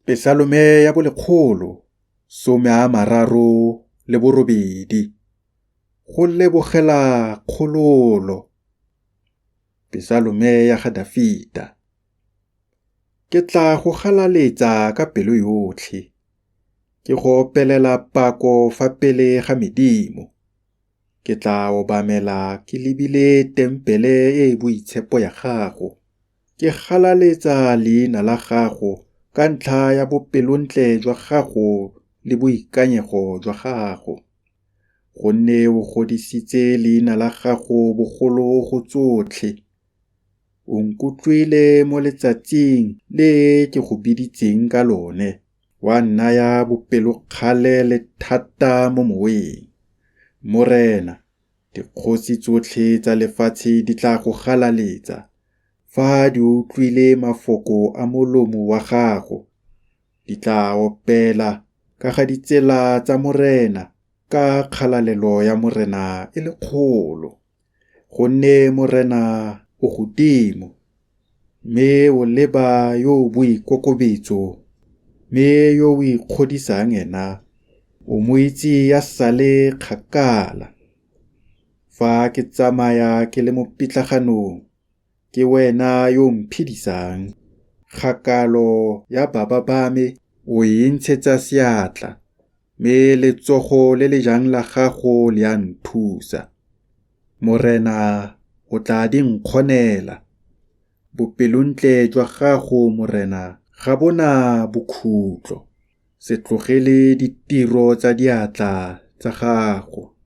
Pesalome ya bolekgolo 38 Go lebogela kgololo. Pesalome ya ga Dafita. Ke tla go galaletsa ka pelo yotlhe, ke go opelela pako fa pele ga medimo. Ke tla obamela ke lebile tempele e e boitshepo ya gago, ke galaletsa leina la gago ka ntlha ya bopelontle jwa gago le boikanyego jwa gago. Gonne o godisitse leina la gago bogolo go tsotlhe. O nkutlwile mo letsatsing le ke go biditseng ka lone, wa nnaya bopelokgale le thata mo moweng. Morena, dikgosi tsotlhe tsa lefatshe di tla go galaletsa, fa di utlwile mafoko a molomo wa gago. Di tla opela ka ga ditsela tsa Morena, ka kgalalelo ya Morena e le kgolo. Gonne Morena o godimo, mme o leba yo o boikokobetso, mme yo o ikgodisang ena o mo itse a sa le kgakala. Fa ke tsamaya ke le mo pitlaganong, ke wena yo o mphedisang. Kgakalo ya baba ba me o e ntshetsa seatla, mme letsogo le le jang la gago le a nthusa. Morena, o tla di nkgonela. Bopelontle jwa gago, Morena, ga bo na bokhutlo. Se tlogele ditiro tsa diatla tsa gago.